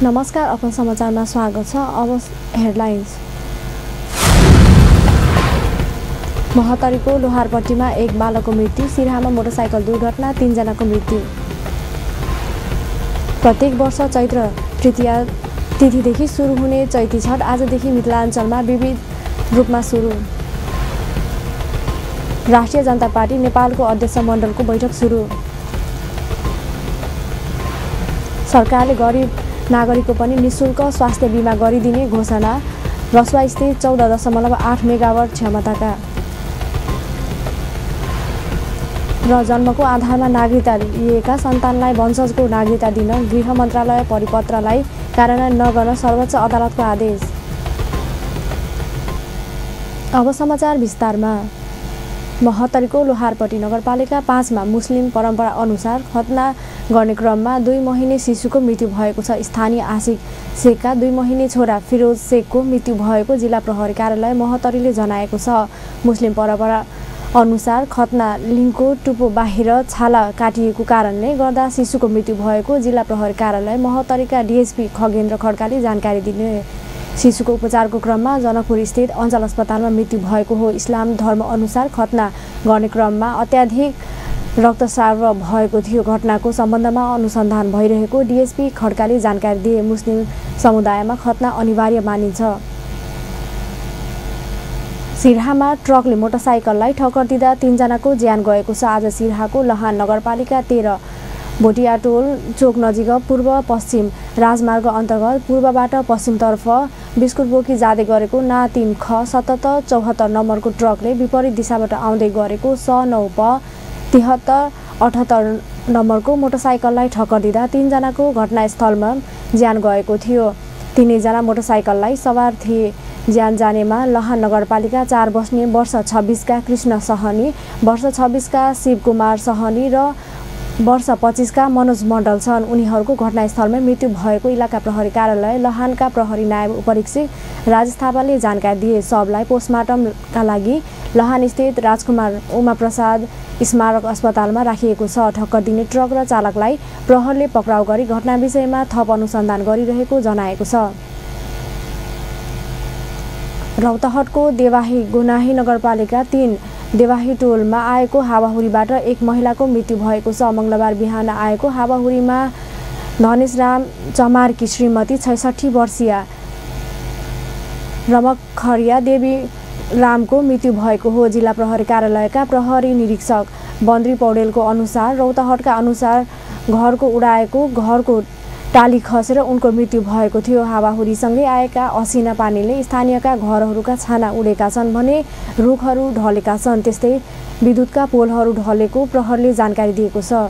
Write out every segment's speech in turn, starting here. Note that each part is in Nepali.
नमस्कार, अपन समाचारमा स्वागत छ। अब हेडलाइन्स। महतरीको लोहारपट्टीमा एक बालकको मृत्यु, सिराहामा मोटरसाइकल दुर्घटना, 3 जनाको मृत्यु। प्रत्येक वर्ष चैत्र तृतीया तिथिदेखि सुरु हुने चैती छठ आजदेखि मिथिलाञ्चलमा विविध रूपमा सुरु। राष्ट्रिय जनता पार्टी नेपालको अध्यक्ष मण्डलको बैठक सुरु। सरकारले गरिब नागरिकको पनि निःशुल्क स्वास्थ्य बिमा गरिदिने घोषणा। रसुवा स्थित 14.8 मेगावाट क्षमताका र जन्मको आधारमा नागरिकता लिएका सन्तानलाई वंशजको नागरिकता दिन गृह मन्त्रालय परिपत्रलाई कार्यान्वयन नगर्न सर्वोच्च अदालतको आदेश। अब समाचार विस्तारमा। महतरीको लोहारपट्टी नगरपालिका 5 मा मुस्लिम परम्परा अनुसार खतना गर्ने क्रममा 2 महिने शिशुको मृत्यु भएको छ। स्थानीय आशिक शेखका 2 महिने छोरा फिरोज शेखको मृत्यु भएको जिल्ला प्रहरी कार्यालय महतरीले जनाएको छ। मुस्लिम परम्परा अनुसार खतना लिङको टुप्पो बाहिर छाला काटिएको कारणले गर्दा शिशुको मृत्यु भएको जिल्ला प्रहरी कार्यालय महतरीका डीएसपी खगेन्द्र खड्काले जानकारी दिने। शिशुको उपचारको क्रममा जनकपुर स्थित अञ्चल अस्पतालमा मृत्यु भएको हो। इस्लाम धर्म अनुसार खतना गर्ने क्रममा अत्याधिक रक्तस्राव भएको थियो। घटनाको सम्बन्धमा अनुसन्धान भइरहेको डीएसपी खड्काले जानकारी दिए। मुस्लिम समुदायमा खतना अनिवार्य मानिन्छ। सिराहामा ट्रकले मोटरसाइकललाई ठक्कर दिँदा 3 जनाको ज्यान गएको छ। आज सिराहाको लहान नगरपालिका 13 भोटियाटोल चोक नजिक पूर्व पश्चिम राजमार्ग अन्तर्गत पूर्वबाट पश्चिमतर्फ बिस्कुट बोकी जाँदै गरेको ना 3 ख 7774 नम्बरको ट्रकले विपरीत दिशाबाट आउँदै गरेको स 9 प 7378 नम्बरको मोटरसाइकललाई ठक्कर दिँदा 3 जनाको घटनास्थलमा ज्यान गएको थियो। 3 जना मोटरसाइकललाई सवार थिए। ज्यान जानेमा लहान नगरपालिका 4 बस्ने वर्ष 26 का कृष्ण सहनी, वर्ष 26 का शिवकुमार सहनी र वर्ष 25 का मनोज मण्डल छन्। उनीहरूको घटनास्थलमै मृत्यु भएको इलाका प्रहरी कार्यालय लहानका प्रहरी नायब उपरीक्षक राजेश थापाले जानकारी दिए। शवलाई पोस्टमार्टमका लागि लहान स्थित राजकुमार उमाप्रसाद स्मारक अस्पतालमा राखिएको छ। ठक्कर दिने ट्रक र चालकलाई प्रहरले पक्राउ गरी घटना विषयमा थप अनुसन्धान गरिरहेको जनाएको छ। रौतहटको देवाही गुनाही नगरपालिका 3 देवाही टोलमा आएको हावाहुरीबाट एक महिलाको मृत्यु भएको छ। मंगलबार बिहान आएको हावाहुरीमा धनेशराम चमारकी श्रीमती 66 वर्षीय रमखरिया देवी रामको मृत्यु भएको हो। जिल्ला प्रहरी कार्यालयका प्रहरी निरीक्षक बन्द्री पौडेलको अनुसार रौतहटका अनुसार घरको उडाएको घरको टाली खसेर उनको मृत्यु भएको थियो। हावाहुरीसँगै आएका असिना पानीले स्थानीयका घरहरूका छाना उडेका छन् भने रुखहरू ढलेका छन्। त्यस्तै विद्युतका पोलहरू ढलेको प्रहरले जानकारी दिएको छ।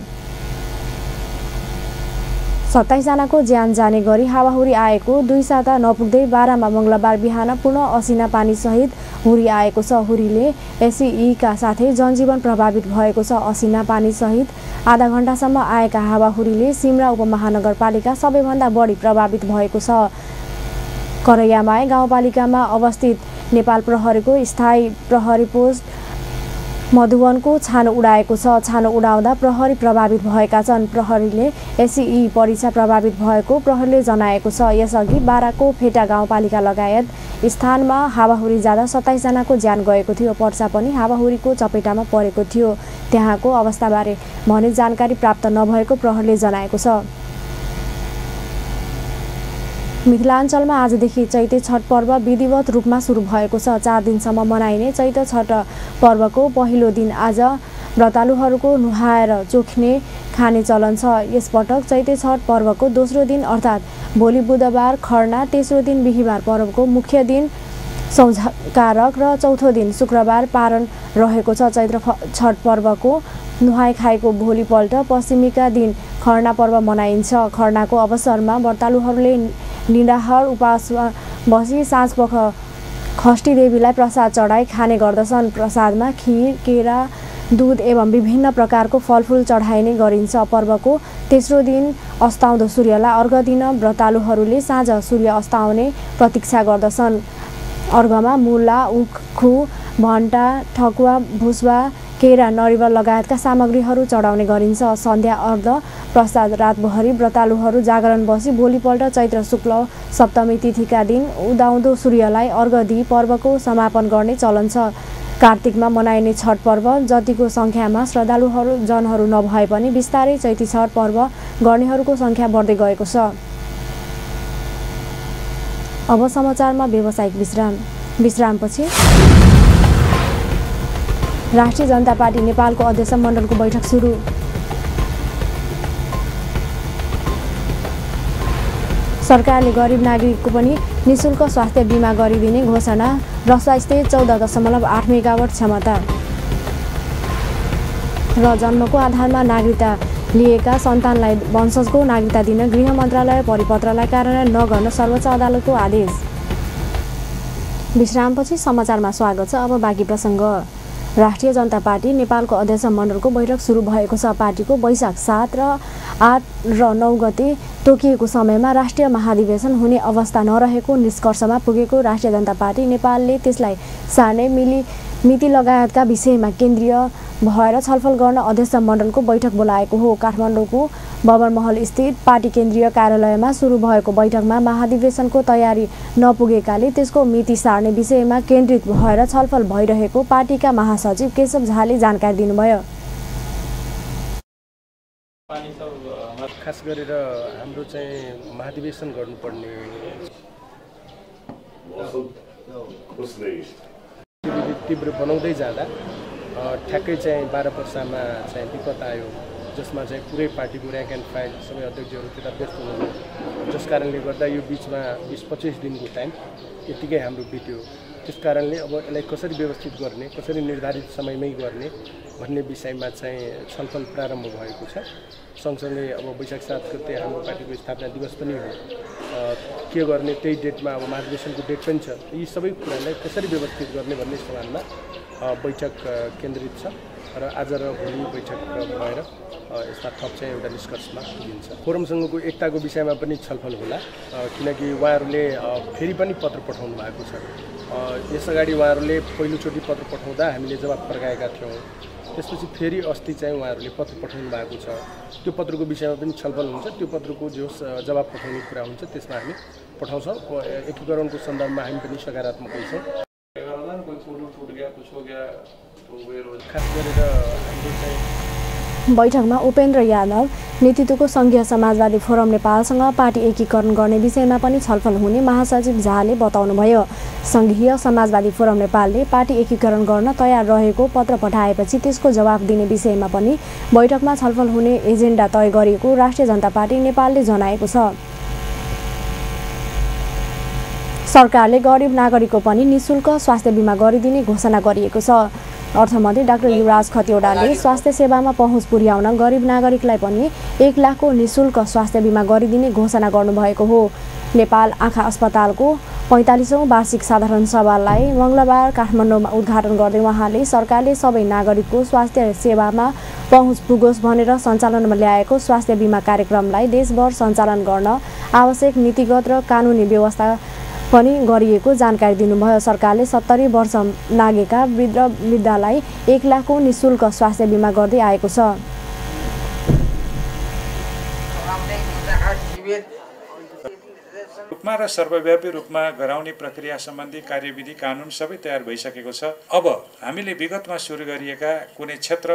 27 जनाको ज्यान जाने गरी हावाहुरी आएको 2 साता नपुग्दै 12 मा मंगलबार बिहान पुनः असिना पानी सहित हुरी आएको छ। हुरीले एसईका साथै जनजीवन प्रभावित भएको छ। असिना पानी सहित आधा घण्टासम्म आएका हावाहुरीले सिमरा उपमहानगरपालिका सबैभन्दा बढी प्रभावित भएको छ। करैयामाई गाउँपालिकामा अवस्थित नेपाल प्रहरीको स्थायी प्रहरी पोस्ट मधुवनको छानो उडाएको छ। छानो उडाउँदा प्रहरी प्रभावित भएका छन्। प्रहरीले एसई परीक्षा प्रभावित भएको प्रहरीले जनाएको छ। यसअघि बाराको फेटा गाउँपालिका लगायत स्थानमा हावाहुरी जाँदा 27 जनाको ज्यान गएको थियो। पर्सा पनि हावाहुरीको चपेटामा परेको थियो। त्यहाँको अवस्थाबारे भने जानकारी प्राप्त नभएको प्रहरीले जनाएको छ। मिथिलाञ्चलमा आजदेखि चैते छठ पर्व विधिवत रूपमा सुरु भएको छ। 4 दिनसम्म मनाइने चैते छठ पर्वको पहिलो दिन आज व्रतालुहरूको नुहाएर चोख्ने खाने चलन छ। यसपटक चैते छठ पर्वको दोस्रो दिन अर्थात् भोलि बुधबार खर्ना, तेस्रो दिन बिहिबार पर्वको मुख्य दिन सौझकारक र चौथो दिन शुक्रबार पारण रहेको छ। चैत्र छठ पर्वको नुहाई खाएको भोलिपल्ट पश्चिमीका दिन खर्ना पर्व मनाइन्छ। खर्नाको अवसरमा व्रतालुहरूले निराहार उपवासमा बसी साँझपख खष्टी देवीलाई प्रसाद चढाई खाने गर्दछन्। प्रसादमा खिर, केरा, दूध एवं विभिन्न प्रकारको फलफुल चढाइने गरिन्छ। पर्वको तेस्रो दिन अस्ताउँदो सूर्यलाई अर्घ दिन व्रतालुहरूले साँझ सूर्य अस्ताउने प्रतीक्षा गर्दछन्। अर्घमा मुला, उखु, भण्टा, ठकुवा, भुसवा, केरा नरिवल लगायतका सामग्रीहरू चढाउने गरिन्छ। सन्ध्या अर्घ पश्चात रातभरि व्रतालुहरू जागरण बसी भोलिपल्ट चैत्र शुक्ल सप्तमी तिथिका दिन उदाउँदो सूर्यलाई अर्घ दिई पर्वको समापन गर्ने चलन छ। कार्तिकमा मनाइने छठ पर्व जतिको सङ्ख्यामा श्रद्धालुहरू जनहरू नभए पनि बिस्तारै चैती छठ पर्व गर्नेहरूको सङ्ख्या बढ्दै गएको छ। अब समाचारमा व्यावसायिक विश्रामपछि राष्ट्रिय जनता पार्टी नेपालको अध्यक्ष मण्डलको बैठक सुरु। सरकारले गरिब नागरिकको पनि निःशुल्क स्वास्थ्य बिमा गरिदिने घोषणा। रस्वास्थित 14.8 मेगावाट क्षमता र जन्मको आधारमा नागरिकता लिएका सन्तानलाई वंशजको नागरिकता दिन गृह मन्त्रालय परिपत्रलाई कार्यान्वयन नगर्न सर्वोच्च अदालतको आदेश। विश्रामपछि समाचारमा स्वागत छ। अब बाँकी प्रसङ्ग। राष्ट्रिय जनता पार्टी नेपालको अध्यक्ष मण्डलको बैठक सुरु भएको छ। पार्टीको वैशाख 7 र 8 र 9 गते तोकिएको समयमा राष्ट्रिय महाधिवेशन हुने अवस्था नरहेको निष्कर्षमा पुगेको राष्ट्रिय जनता पार्टी नेपालले त्यसलाई सार्ने मिति लगायतका विषयमा केन्द्रीय भएर छलफल गर्न अध्यक्ष मण्डलको बैठक बोलाएको हो। काठमाडौँको बबरमहल स्थित पार्टी केन्द्रीय कार्यालयमा सुरु भएको बैठकमा महाधिवेशनको तयारी नपुगेकाले त्यसको मिति सार्ने विषयमा केन्द्रित भएर छलफल भइरहेको पार्टीका महासचिव केशव झाले जानकारी दिनुभयो। खास गरेर हाम्रो चाहिँ महाधिवेशन गर्नुपर्ने तीव्र बनाउँदै जाँदा ठ्याक्कै चाहिँ 12 वर्षमा चाहिँ विपद आयो, जसमा चाहिँ पुरै पार्टीको र्याङ्क एन्ड फाइल सबै अध्यक्षहरू त्यता व्यस्त हुनुभयो। जस कारणले गर्दा यो बिचमा 20-25 दिनको टाइम यतिकै हाम्रो बित्यो। त्यस कारणले अब यसलाई कसरी व्यवस्थित गर्ने, कसरी निर्धारित समयमै गर्ने भन्ने विषयमा चाहिँ छलफल प्रारम्भ भएको छ। सँगसँगै अब वैशाख 7 गते हाम्रो पार्टीको स्थापना दिवस पनि हो। के गर्ने त्यही डेटमा अब महाधिवेशनको डेट पनि छ। यी सबै कुरालाई कसरी व्यवस्थित गर्ने भन्ने सवालमा बैठक केन्द्रित छ र आज र भोलि बैठक भएर यसमा थप चाहिँ एउटा निष्कर्षमा पुगिन्छ। फोरमसँगको एकताको विषयमा पनि छलफल होला, किनकि उहाँहरूले फेरि पनि पत्र पठाउनु भएको छ। यसअगाडि उहाँहरूले पहिलोचोटि पत्र पठाउँदा हामीले जवाब फर्काएका थियौँ। त्यसपछि फेरि अस्ति चाहिँ उहाँहरूले पत्र पठाउनु भएको छ। त्यो पत्रको विषयमा पनि छलफल हुन्छ। त्यो पत्रको जो जवाब पठाउने कुरा हुन्छ त्यसमा हामी पठाउँछौँ। एकीकरणको सन्दर्भमा हामी पनि सकारात्मकै छौँ। खास गरेर हाम्रो चाहिँ बैठकमा उपेन्द्र यादव नेतृत्वको सङ्घीय समाजवादी फोरम नेपालसँग पार्टी एकीकरण गर्ने विषयमा पनि छलफल हुने महासचिव झाले बताउनुभयो। सङ्घीय समाजवादी फोरम नेपालले पार्टी एकीकरण गर्न तयार रहेको पत्र पठाएपछि त्यसको जवाफ दिने विषयमा पनि बैठकमा छलफल हुने एजेन्डा तय गरिएको राष्ट्रिय जनता पार्टी नेपालले जनाएको छ। सरकारले गरिब नागरिकको पनि निःशुल्क स्वास्थ्य बिमा गरिदिने घोषणा गरिएको छ। अर्थमन्त्री डाक्टर युवराज खतिवडाले स्वास्थ्य सेवामा पहुँच पुर्याउन गरिब नागरिकलाई पनि 1 लाखको निःशुल्क स्वास्थ्य बिमा गरिदिने घोषणा गर्नुभएको हो। नेपाल आँखा अस्पतालको 45औं वार्षिक साधारण सभालाई मङ्गलबार काठमाडौँमा उद्घाटन गर्दै उहाँले सरकारले सबै नागरिकको स्वास्थ्य सेवामा पहुँच पुगोस् भनेर सञ्चालनमा ल्याएको स्वास्थ्य बिमा कार्यक्रमलाई देशभर सञ्चालन गर्न आवश्यक नीतिगत र कानुनी व्यवस्था पनि गरिएको जानकारी दिनुभयो। सरकारले 70 वर्ष नागेका वृद्धलाई 1 लाखको निःशुल्क स्वास्थ्य बिमा गर्दै आएको छ। रूपमा र सर्वव्यापी रूपमा गराउने प्रक्रिया सम्बन्धी कार्यविधि कानुन सबै तयार भइसकेको छ। अब हामीले विगतमा सुरु गरिएका कुनै क्षेत्र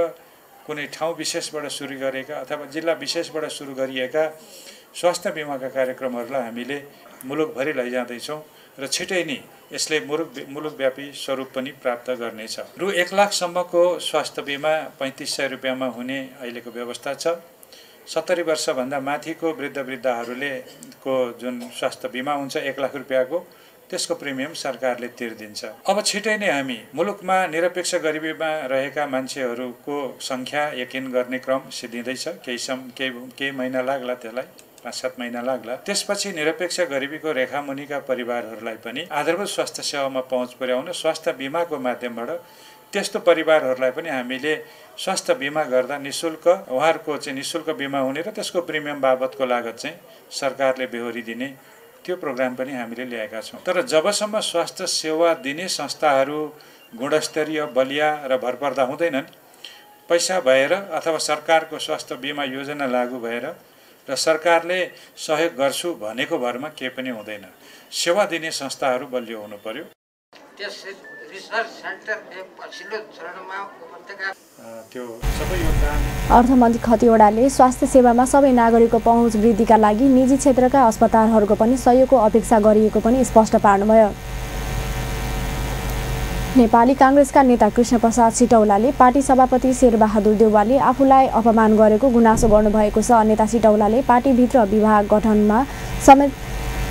कुनै ठाउँ विशेषबाट सुरु गरेका अथवा जिल्ला विशेषबाट सुरु गरिएका स्वास्थ्य बिमाका कार्यक्रमहरूलाई हामीले मुलुकभरि लैजाँदैछौँ र छिटै नै यसले मुलुकव्यापी स्वरूप पनि प्राप्त गर्नेछ। रु 1 लाखसम्मको स्वास्थ्य बिमा 3500 रुपियाँमा हुने अहिलेको व्यवस्था छ। 70 वर्षभन्दा माथिको वृद्धहरूले को जुन स्वास्थ्य बिमा हुन्छ 1 लाख रुपियाँको, त्यसको प्रिमियम सरकारले तिर्दिन्छ। अब छिटै नै हामी मुलुकमा निरपेक्ष गरिबीमा रहेका मान्छेहरूको सङ्ख्या यकिन गर्ने क्रम सिद्धिँदैछ। केही महिना लाग्ला, त्यसलाई 5-7 महिना लाग्ला। त्यसपछि निरपेक्ष गरिबीको रेखामुनिका परिवारहरूलाई पनि आधारभूत स्वास्थ्य सेवामा पहुँच पुर्याउन स्वास्थ्य बिमाको माध्यमबाट त्यस्तो परिवारहरूलाई पनि हामीले स्वास्थ्य बिमा गर्दा निःशुल्क उहाँहरूको चाहिँ निःशुल्क बिमा हुने र त्यसको प्रिमियम बाबतको लागत चाहिँ सरकारले बेहोरिदिने त्यो प्रोग्राम पनि हामीले ल्याएका छौँ। तर जबसम्म स्वास्थ्य सेवा दिने संस्थाहरू गुणस्तरीय, बलिया र भरपर्दा हुँदैनन् पैसा भएर अथवा सरकारको स्वास्थ्य बिमा योजना लागू भएर र सरकारले सहयोग गर्छु भनेको भरमा केही पनि हुँदैन। सेवा दिने संस्थाहरू बलियो हुनु पर्यो। त्यो सबै योगदान अर्थमन्त्री खतिवडाले स्वास्थ्य सेवामा सबै नागरिकको पहुँच वृद्धिका लागि निजी क्षेत्रका अस्पतालहरूको पनि सहयोगको अपेक्षा गरिएको पनि स्पष्ट पार्नुभयो। नेपाली कांग्रेसका नेता कृष्णप्रसाद सिटौलाले पार्टी सभापति शेरबहादुर देउवाले आफूलाई अपमान गरेको गुनासो गर्नुभएको छ। नेता सिटौलाले पार्टीभित्र विभाग गठनमा समेत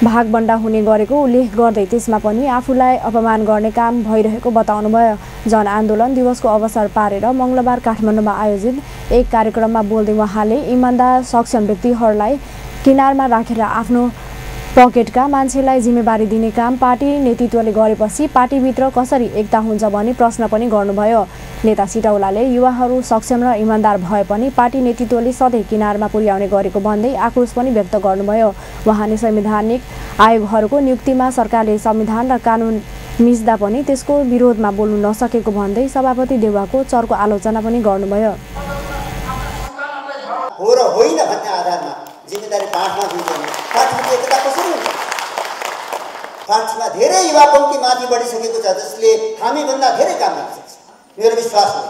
भागबण्डा हुने गरेको उल्लेख गर्दै त्यसमा पनि आफूलाई अपमान गर्ने काम भइरहेको बताउनुभयो। जनआन्दोलन दिवसको अवसर पारेर मंगलबार काठमाडौँमा आयोजित एक कार्यक्रममा बोल्दै उहाँले इमानदार सक्षम व्यक्तिहरूलाई किनारमा राखेर आफ्नो पकेटका मान्छेलाई जिम्मेवारी दिने काम पार्टी नेतृत्वले गरेपछि पार्टीभित्र कसरी एकता हुन्छ भन्ने प्रश्न पनि गर्नुभयो। नेता सिटौलाले युवाहरू सक्षम र इमानदार भए पनि पार्टी नेतृत्वले सधैँ किनारमा पुर्याउने गरेको भन्दै आक्रोश पनि व्यक्त गर्नुभयो। उहाँले संवैधानिक आयोगहरूको नियुक्तिमा सरकारले संविधान र कानुन मिच्दा पनि त्यसको विरोधमा बोल्नु नसकेको भन्दै सभापति देउवाको चर्को आलोचना पनि गर्नुभयो। हो र होइन भन्ने आधारमा जिम्मेदारी बाँड्न दिँदैन। पार्टीको एकता कसरी हुन्छ? पार्टीमा धेरै युवा पङ्क्ति माथि बढिसकेको छ जसले हामीभन्दा धेरै काम गर्न सक्छ। मेरो विश्वास हो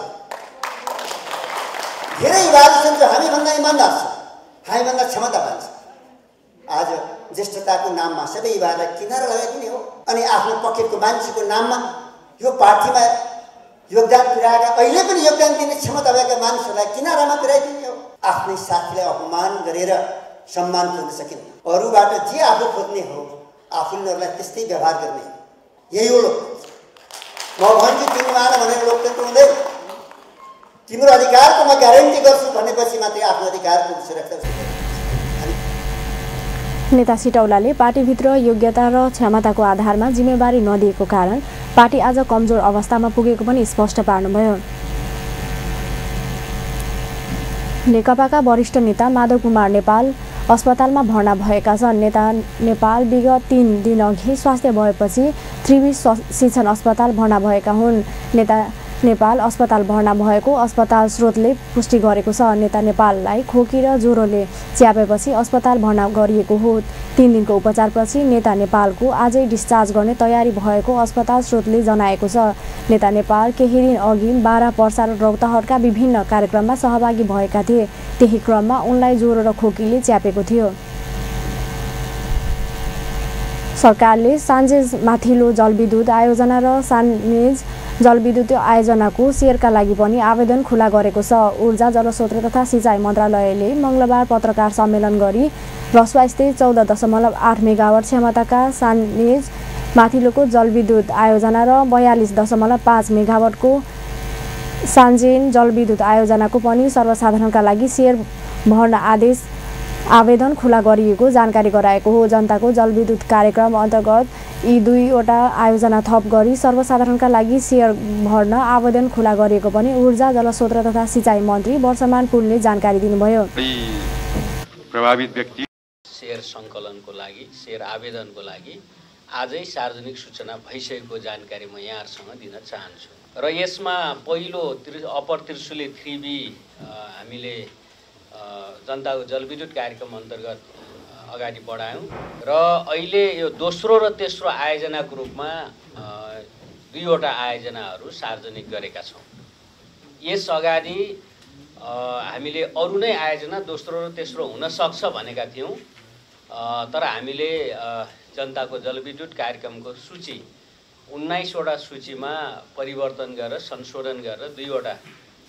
धेरै युवाहरू छन् जो हामीभन्दा इमानदार छन्, हामीभन्दा क्षमतावान छन्। आज ज्येष्ठताको नाममा सबै युवाहरूलाई किनारा लगाइदिने हो अनि आफ्नो पकेटको मान्छेको नाममा यो पार्टीमा योगदान पुर्याएका अहिले पनि योगदान दिने क्षमता भएका मानिसहरूलाई किनारामा पुर्याइदिने हो। आफ्नै साथीलाई अपमान गरेर सम्मान खोज्न सकिन्न। अरूबाट जे आफू खोज्ने हो आफूले उनीहरूलाई त्यस्तै व्यवहार गर्ने, यही हो लोकतन्त्र। म भन्छु तिमी मान भनेर लोकतन्त्र हुँदैन। तिम्रो अधिकारको म ग्यारेन्टी गर्छु भनेपछि मात्रै आफ्नो अधिकारको सुरक्षा हुन्छ। नेता सिटौलाले पार्टीभित्र योग्यता र क्षमताको आधारमा जिम्मेवारी नदिएको कारण पार्टी आज कमजोर अवस्थामा पुगेको पनि स्पष्ट पार्नुभयो। नेकपाका वरिष्ठ नेता माधव कुमार नेपाल अस्पतालमा भर्ना भएका छन्। नेता नेपाल विगत 3 दिन अघि स्वास्थ्य भएपछि त्रिवी शिक्षण अस्पताल भर्ना भएका हुन्। नेता नेपाल अस्पताल भर्ना भएको अस्पताल स्रोतले पुष्टि गरेको छ। नेता नेपाललाई खोकी र ज्वरोले च्यापेपछि अस्पताल भर्ना गरिएको हो। 3 दिनको उपचारपछि नेता नेपालको आजै डिस्चार्ज गर्ने तयारी भएको अस्पताल स्रोतले जनाएको छ। नेता नेपाल केही दिन अघि 12 पर्सा र रौतहटका विभिन्न कार्यक्रममा सहभागी भएका थिए। त्यही क्रममा उनलाई ज्वरो र खोकीले च्यापेको थियो। सरकारले सान्जेज माथिल्लो जलविद्युत आयोजना र सान्जेज जलविद्युत आयोजनाको शेयरका लागि पनि आवेदन खुला गरेको छ। ऊर्जा जलस्रोत तथा सिँचाइ मन्त्रालयले मंगलबार पत्रकार सम्मेलन गरी रसुवास्थित 14.8 मेगावाट क्षमताका सान्जेज माथिल्लोको जलविद्युत आयोजना र 42.5 मेगावाटको सान्जेन जलविद्युत आयोजनाको पनि सर्वसाधारणका लागि शेयर भर्न आवेदन खुला गरिएको जानकारी गराएको हो। जनताको जलविद्युत कार्यक्रम अन्तर्गत यी दुईवटा आयोजना थप गरी सर्वसाधारणका लागि शेयर भर्न आवेदन खुला गरिएको पनि ऊर्जा जलस्रोत तथा सिँचाइ मन्त्री वर्षमान पुलले जानकारी दिनुभयो। प्रभावित व्यक्ति शेयर सङ्कलनको लागि शेयर आवेदनको लागि आजै सार्वजनिक सूचना भइसकेको जानकारी म यहाँहरुसँग दिन चाहन्छु। र यसमा पहिलो अपर त्रिशुली 3B हामीले जनताको जलविद्युत कार्यक्रम अन्तर्गत अगाडि बढायौं र अहिले यो दोस्रो र तेस्रो आयोजनाको रूपमा दुईवटा आयोजनाहरू सार्वजनिक गरेका छौं। यस अगाडि हामीले अरु नै आयोजना दोस्रो र तेस्रो हुन सक्छ भनेका थियौं, तर हामीले जनताको जलविद्युत कार्यक्रमको सूची 19 वटा सूचीमा परिवर्तन गरेर संशोधन गरेर दुईवटा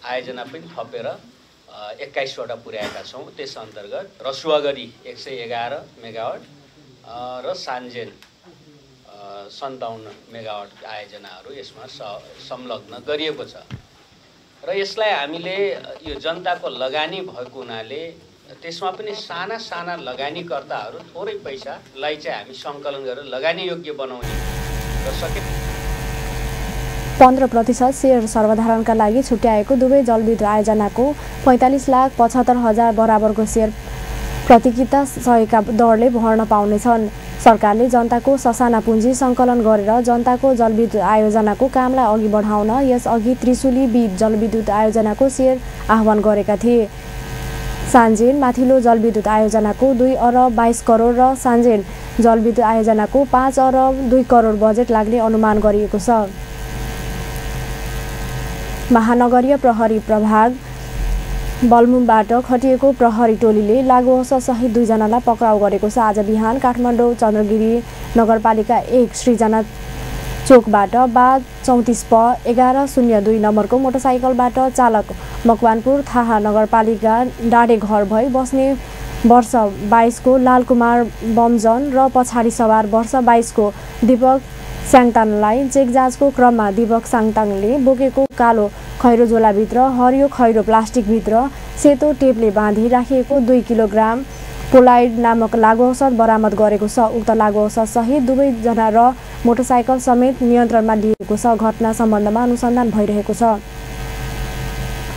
आयोजना पनि थपेर 21 वटा पुर्याएका छौं। त्यस अन्तर्गत रसुवागढी 111 मेगावाट र सान्जेन 57 मेगावाट आयोजनाहरू यसमा संलग्न गरिएको छ र यसलाई हामीले यो जनताको लगानी भएको हुनाले त्यसमा पनि साना साना लगानीकर्ताहरू थोरै पैसालाई चाहिँ हामी सङ्कलन गरेर लगानी योग्य बनाउने र सके 15% शेयर सर्वधारणका लागि छुट्याएको दुवै जलविद्युत आयोजनाको 45,75,000 बराबरको शेयर प्रतियोगिता सहयोगका दरले भर्न पाउनेछन्। सरकारले जनताको ससाना पुँजी सङ्कलन गरेर जनताको जलविद्युत आयोजनाको कामलाई अघि बढाउन यसअघि त्रिशुली जलविद्युत आयोजनाको सेयर आह्वान गरेका थिए। सान्जेल माथिल्लो जलविद्युत आयोजनाको 2 अरब 22 करोड र सान्जेल जलविद्युत आयोजनाको 5 अरब 2 करोड बजेट लाग्ने अनुमान गरिएको छ। महानगरीय प्रहरी प्रभाग बलमुमबाट खटिएको प्रहरी टोलीले लागुऔषधसहित 2 जनालाई पक्राउ गरेको छ। आज बिहान काठमाडौँ चन्द्रगिरी नगरपालिका 1 सृजना चोकबाट बा 34 प 1102 नम्बरको मोटरसाइकलबाट चालक मकवानपुर थाहा नगरपालिका डाँडे घर भई बस्ने वर्ष 22 को लालकुमार बमजन र पछाडि सवार वर्ष 22 को दीपक स्याङताङलाई चेक जाँचको क्रममा दीपक स्याङताङले बोकेको कालो खैरो झोलाभित्र हरियो खैरो प्लास्टिकभित्र सेतो टेपले बाँधी राखिएको 2 किलोग्राम पोलाइड नामक लागुऔषध बरामद गरेको छ। उक्त लागुऔषध सहित 2 जना र मोटरसाइकल समेत नियन्त्रणमा लिएको छ। घटना सम्बन्धमा अनुसन्धान भइरहेको छ।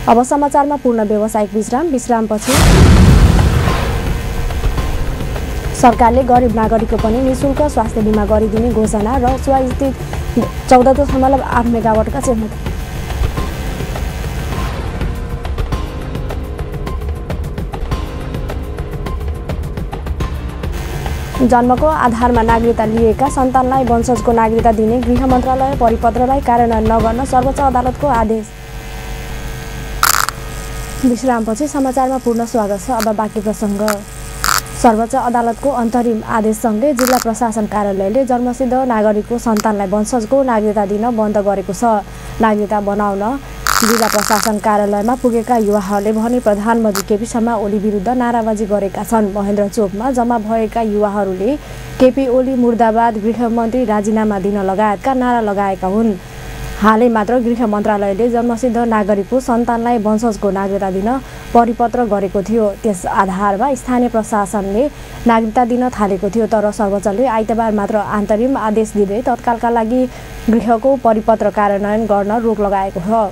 अब समाचारमा पूर्ण व्यावसायिक विश्रामपछि सरकारले गरिब नागरिकको पनि निःशुल्क स्वास्थ्य बिमा गरिदिने घोषणा र स्वस्थित 14.8 मेगावाटका क्षमता जन्मको आधारमा नागरिकता लिएका सन्तानलाई वंशजको नागरिकता दिने गृह मन्त्रालय परिपत्रलाई कार्यान्वयन नगर्न सर्वोच्च अदालतको आदेश। विश्रामपछि समाचारमा पूर्ण स्वागत छ। अब बाँकी प्रसङ्ग। सर्वोच्च अदालतको अन्तरिम आदेशसँगै जिल्ला प्रशासन कार्यालयले जन्मसिद्ध नागरिकको सन्तानलाई वंशजको नागरिकता दिन बन्द गरेको छ। नागरिकता बनाउन जिल्ला प्रशासन कार्यालयमा पुगेका युवाहरूले भने प्रधानमन्त्री केपी शर्मा ओली विरुद्ध नाराबाजी गरेका छन्। महेन्द्र चोकमा जम्मा भएका युवाहरूले केपी ओली मुर्दाबाद, गृहमन्त्री राजीनामा दिन लगायतका नारा लगाएका हुन्। हालै मात्र गृह मन्त्रालयले जन्मसिद्ध नागरिकको सन्तानलाई वंशजको नागरिकता दिन परिपत्र गरेको थियो। त्यस आधारमा स्थानीय प्रशासनले नागरिकता दिन थालेको थियो। तर सर्वोच्चले आइतबार मात्र अन्तरिम आदेश दिँदै तत्कालका लागि गृहको परिपत्र कार्यान्वयन गर्न रोक लगाएको हो।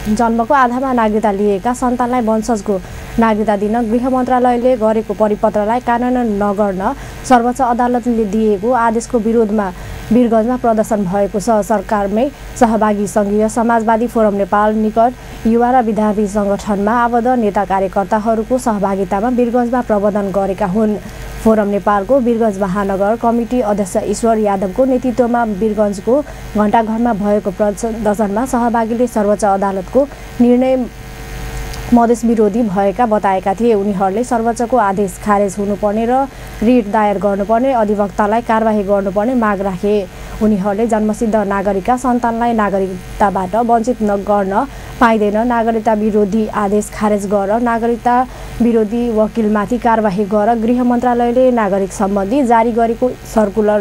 जन्मको आधारमा नागरिकता लिएका सन्तानलाई वंशजको नागरिकता दिन गृह मन्त्रालयले गरेको परिपत्रलाई कार्यान्वयन नगर्न सर्वोच्च अदालतले दिएको आदेशको विरोधमा वीरगञ्जमा प्रदर्शन भएको छ। सरकारमै सहभागी सङ्घीय समाजवादी फोरम नेपाल निकट युवा र विद्यार्थी सङ्गठनमा आबद्ध नेता कार्यकर्ताहरूको सहभागितामा वीरगञ्जमा प्रबन्धन गरेका हुन्। फोरम नेपालको वीरगञ्ज महानगर कमिटी अध्यक्ष ईश्वर यादवको नेतृत्वमा वीरगञ्जको घण्टाघरमा भएको प्रदर्शनमा सहभागीले सर्वोच्च अदालतको निर्णय मधेस विरोधी भएका बताएका थिए। उनीहरूले सर्वोच्चको आदेश खारेज हुनुपर्ने र रिट दायर गर्नुपर्ने, अधिवक्तालाई कारबाही गर्नुपर्ने माग राखे। उनीहरूले जन्मसिद्ध नागरिकका सन्तानलाई नागरिकताबाट वञ्चित गर्न पाइँदैन, नागरिकता विरोधी आदेश खारेज गर, नागरिकता विरोधी वकिलमाथि कारबाही गर, गृह मन्त्रालयले नागरिक सम्बन्धी जारी गरेको सर्कुलर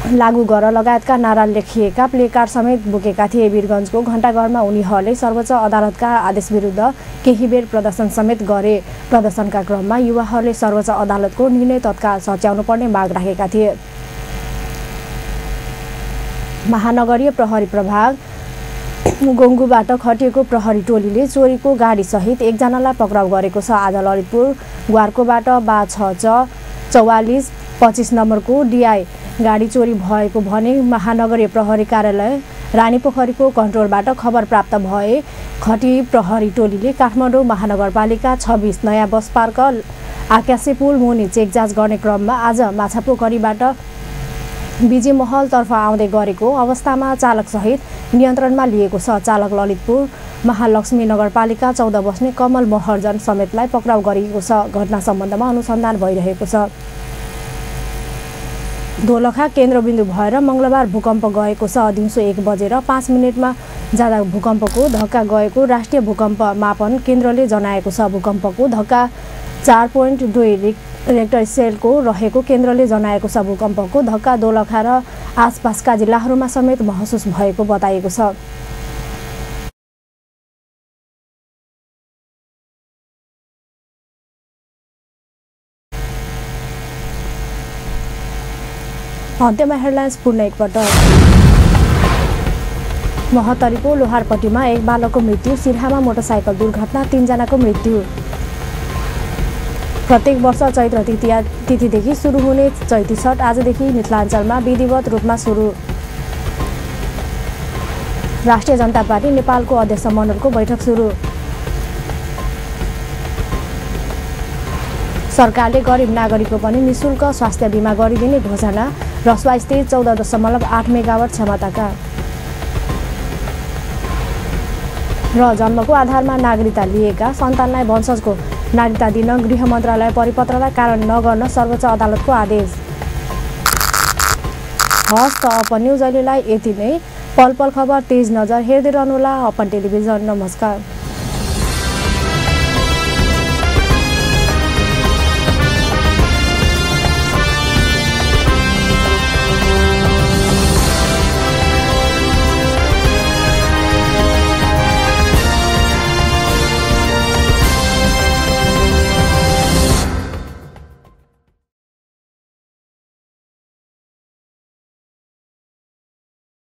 लागू गर लगायतका नारा लेखिएका प्लेकार्ड समेत बोकेका थिए। वीरगञ्जको घण्टाघरमा उनीहरूले सर्वोच्च अदालतका आदेश विरुद्ध केही बेर प्रदर्शन समेत गरे। प्रदर्शनका क्रममा युवाहरूले सर्वोच्च अदालतको निर्णय तत्काल सच्याउनुपर्ने माग राखेका थिए। महानगरीय प्रहरी प्रभाग गोङ्गुबाट खटिएको प्रहरी टोलीले चोरीको गाडीसहित 1 जनालाई पक्राउ गरेको छ। आज ललितपुर ग्वारकोबाट बा 64425 नम्बरको डिआई गाडी चोरी भएको भने महानगरीय प्रहरी कार्यालय रानीपोखरीको कन्ट्रोलबाट खबर प्राप्त भए खटी प्रहरी टोलीले काठमाडौँ महानगरपालिका 26 नयाँ बस पार्क आकाशे पुल मुनि चेक जाँच गर्ने क्रममा आज माछापोखरीबाट विजय महलतर्फ आउँदै गरेको अवस्थामा चालकसहित नियन्त्रणमा लिएको छ। चालक ललितपुर महालक्ष्मी नगरपालिका 14 बस्ने कमल महर्जन समेतलाई पक्राउ गरिएको छ। घटना सम्बन्धमा अनुसन्धान भइरहेको छ। दोलखा केन्द्रबिन्दु भएर मङ्गलबार भूकम्प गएको छ। दिउँसो 1:05 जाँदा भूकम्पको धक्का गएको राष्ट्रिय भूकम्प मापन केन्द्रले जनाएको छ। भूकम्पको धक्का 4.2 रेक्टर स्केलको रहेको केन्द्रले जनाएको छ। भूकम्पको धक्का दोलखा र आसपासका जिल्लाहरूमा समेत महसुस भएको बताइएको छ। अन्त्यमा हेडलाइन्स पुनः एकपटक। महोत्तरीको लोहारपट्टीमा 1 बालकको मृत्यु, सिरहामा मोटरसाइकल दुर्घटना 3 जनाको मृत्यु। प्रत्येक वर्ष चैत्र तिथिदेखि सुरु हुने चैती छठ आजदेखि मिथिलाञ्चलमा विधिवत रूपमा सुरु। राष्ट्रिय जनता पार्टी नेपालको अध्यक्ष मण्डलको बैठक सुरु। सरकारले गरिब नागरिकको पनि निःशुल्क स्वास्थ्य बीमा गरिदिने घोषणा। रसुवा स्थित 14.8 मेगावाट क्षमताका र जन्मको आधारमा नागरिकता लिएका सन्तानलाई वंशजको नागरिकता दिन गृह मन्त्रालय परिपत्रलाई कारण नगर्न सर्वोच्च अदालतको आदेश। हस् त अपन न्युज अहिलेलाई यति नै। पल पल खबर तेज नजर हेर्दै रहनुहोला अपन टेलिभिजन। नमस्कार।